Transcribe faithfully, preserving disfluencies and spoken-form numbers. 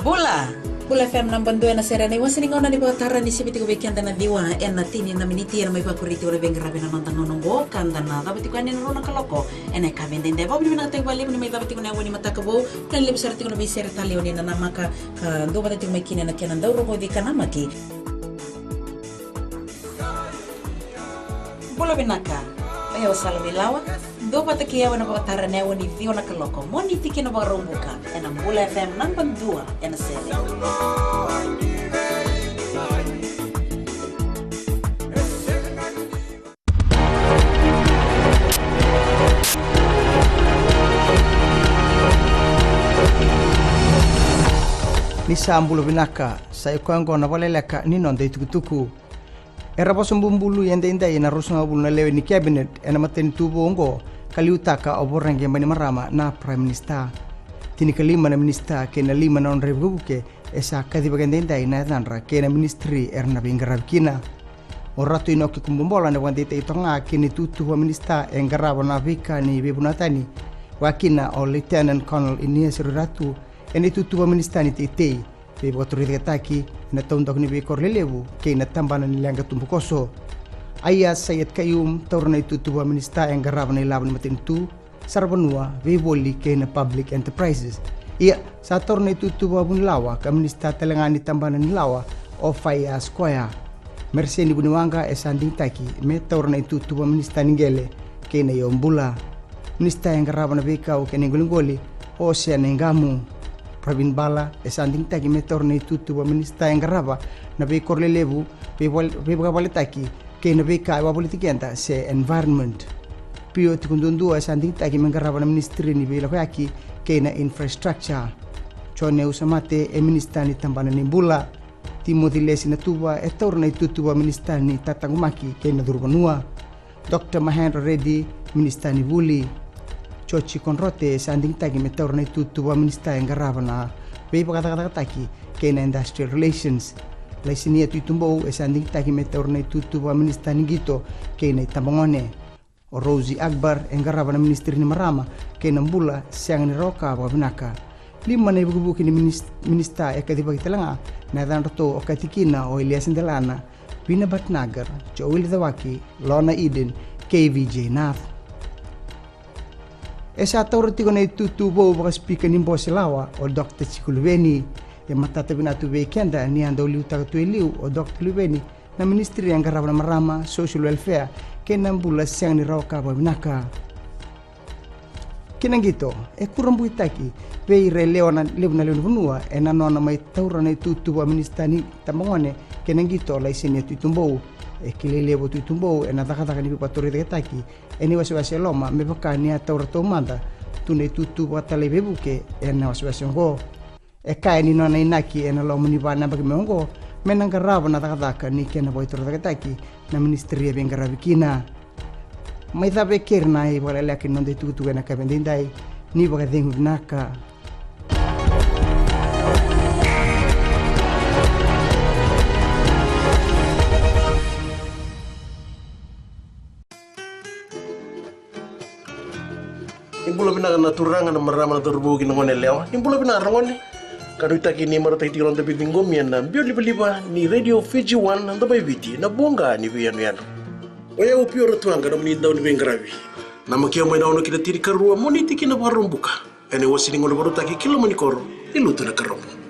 Bula! Bula F M naba dua ena sere, ena iwase ni gauna ni vakatara ni sivi tiko vei keda na ciwa ena tini na miniti, ena mai vakuri tiko na veiqaravi ena noda gauna oqo, ka da na cava tiko yani ena rua na kaloko ena yakavi edaidai. Vakavinavinakataki vakalevu ni mai cava tiko na yawa ni mataka vou, na levu sara tiko na veisere talei o ni nanamaka ka duavata tiko mai kina ena kena dau rogoci ka namaki. Bula vinaka. O yau o Sala Veilawa. Duavata kei au ena vakatara ena yawa ni ciwa na kaloko, Moniti ki na Vakaraubuka, ena Bula F M naba dua ena sere. Ni sa bula vinaka, sa i koya oqo na vakaleleka ni noda itukutuku. Era vosa bubului edaidai na ruasagavulu na lewe ni cabinet ena matanitu vou oqo, ka liutaka o Voreqe Bainimarama na Prime Minister. Tinikalima na minisita kei na lima na nodra ivukevuke e sa kacivaki edaidai na yacadra kei na ministry era na veiqaravi kina. O Ratu Inoke Kububola na vakadeitaki toka ga kei na itutu vakaminisita e qarava na veika ni veivunatani, vakakina o Lieutenant Colonel Inias Ruiratu ena itutu vakaminisita ni teitei, veivakatorocaketaki ena taudaku ni veikoro lelevu kei na tabana ni leqa tubukoso. Aiyaz Sayed-Khaiyum taura na itutu vakaminisita e qarava na ilavo ni matanitu, saravanua, veivoli kei na public enterprises. Ia, sa taura na itutu vakavunilawa ka minisita tale ga ni tabana ni lawa o Faiyaz Koya. Mereseni Vuniwaqa e sa digitaki me taura na itutu vakaminisita ni qele kei na iyau bula. Minisita e qarava na veikau kei na iqoliqoli o Hosea Naiqamu. Pravin Bala e sa digitaki me taura na itutu vakaminisita e qarava na veikoro lelevu, veival-, veivakavaletaki kei na veika e wavoliti keda se environment. Pio Tikoduadua e sa digitaki me qarava na ministry ni veilakoyaki kei na infrastructure. Jone Usamate e minisita ni tabana ni bula. Timothy Lesi Natuva e taura na itutu vakaminisita ni tataqomaki kei na curu vanua. Doctor Mahendra Reddy, minisita ni vuli. Joji Konrote e sa digitaki me taura na itutu vakaminisita e qarava na veivakacakacakataki kei na industrial relations. Laisenia Tuitubou e sa digitaki me taura na itutu vakaminisita ni qito kei na itabagone. O Rosy Akbar e qarava na ministry ni marama kei na bula sega ni rawa ka vakavinaka. Lima na ivukevuke ni minis-, minisita e kacivaki tale ga na yacadratou, okati kina o Elias Delana, Vina Bhatnagar, Joeli Cawake, Lorna Eden kei Vijay Nath. E sa taura tiko na itutu vou vakasipika ni bose lawa o Doctor Jiko Luveni. E matata vinaka tu vei keda ni a dau liutaka tu e liu o Doctor Luveni na ministry e qarava na marama, social welfare kei na bula sega ni rawa ka vakavinaka. Ki na qito, e kurabuitaki vei ira e lewe na, levu na lewe ni vanua ena nona mai taura na itutu vakaminisita ni tabagone kei na qito o Laisenia Tuitubou. E kilai levu o Tuitubou ena cakacaka ni veivakatorocaketaki ena iwasewase e loma, me vaka ni a taura taumada tu na itutu vakatalai veivuke ena wasewase oqo. E kaya ni nona inaki ena loma ni va na yabaki mai oqo me na qarava na cakacaka ni kena vakaitorocaketaki na ministry e veiqaravi kina. Mai cava e keri na ivakaleleka ni noda itukutuku ena yakavi edaidai. Ni vakacegu vinaka. Ni bula vinaka na turaga, na marama, na cauravou kei na gone yalewa. Ni bula vinaka ragone. Ka nuitaki ni marautaki tiko na noda veiciqomi ena biau livaliva ni Radio Fiji One, na Domo i Viti, na voqa ni veiyanuyanu. O yau Pio Ratuaqa, nomuni dau ni veiqaravi. Namaki au mai na ono ki na tinikarua, Moniti ki na Vakaraubuka, ena iwase ni gauna vakarautaki ki loma ni koro ni Lotu Nakarobo.